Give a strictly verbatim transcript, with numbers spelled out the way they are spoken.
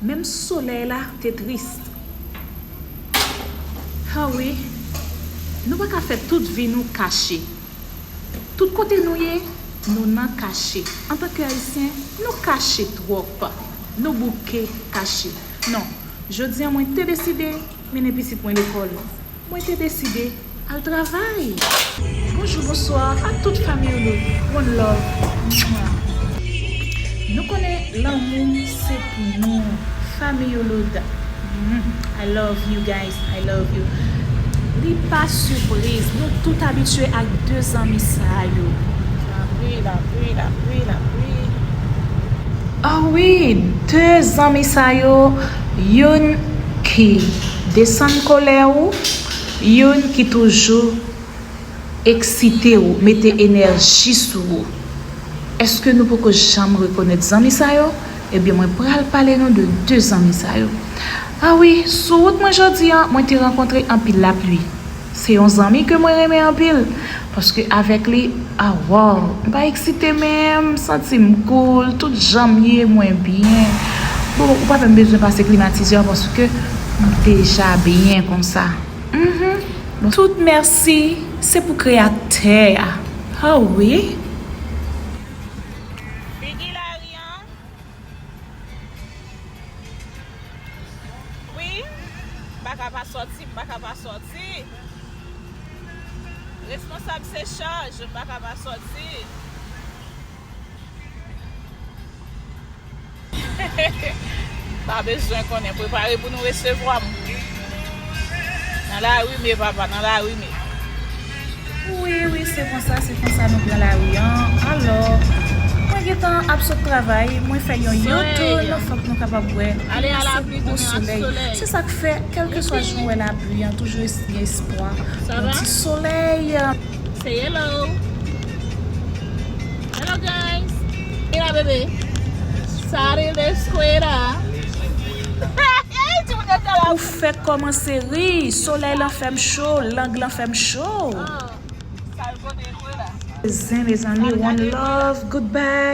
Menm solèy la te tris. Ha wi, nou pa ka fè tout vi nou kache. Tout kote nou ye, nou nan kache. Antanke Ayisyen, nou kache twòp. Nou bouke kache. Non, jodi a mwen te deside mennen pitit mwen lekòl. Mwen te deside al travay. Bonjou, bonswa a tout fanmi Olod. One love. Mwa. Nou konnen lanmou se pou nou. Fanmi Olod. Mm, I love you guys. I love you. Li pa sipriz. Nou tout abitye ak de zanmi sa yo. Lapli, lapli, lapli, lapli. Ah wi, de zanmi sa yo, youn ki desann kolè ou, youn ki toujou eksite ou, mete enèji sou ou. Èske nou poko janm rekonèt zanmi sa yo? Ebyen, mwen pral pale nou de de zanmi sa yo. Ah wi, sou wout mwen jodi a, mwen te rankontre anpil lapli. Se yon zanmi ke mwen renmen anpil, paske avèk li, ah wow, m pa eksite menm, m santi m cool, tout jan m ye, mwen byen. Bon, ou pa menm bezwen pase klimatizè paske m deja byen konsa. Mhm. Bon, tout mèsi, se pou Kreyatè a. Ah wi. Figi Larry an. Wi, m pa ka pa sòti, m pa ka pa sòti. Responsab se chaj, m pa ka pa sòti. Pa bezwen konnen, prepare pou nou resevwa m. Nan lari me, papa, nan lari me. Wi, wi, se konsa, se konsa nou pran lari an. Alò, mwen gentan ap sot travay, mwen fè yon U-turn, fòk nou kapab wè. Ale a lapli, tounen ak solèy. Se sa k fè, kèlkeswa jan w wè lapli an, toujou gen espwa yon ti solèy. Say hello. Hello, guys. Mira, bebe. Sari de eskwela. Ou fèk kòmanse ri, solèy lan fè m cho, lang lan fè m cho. Zen, mezanmi, one love, goodbye.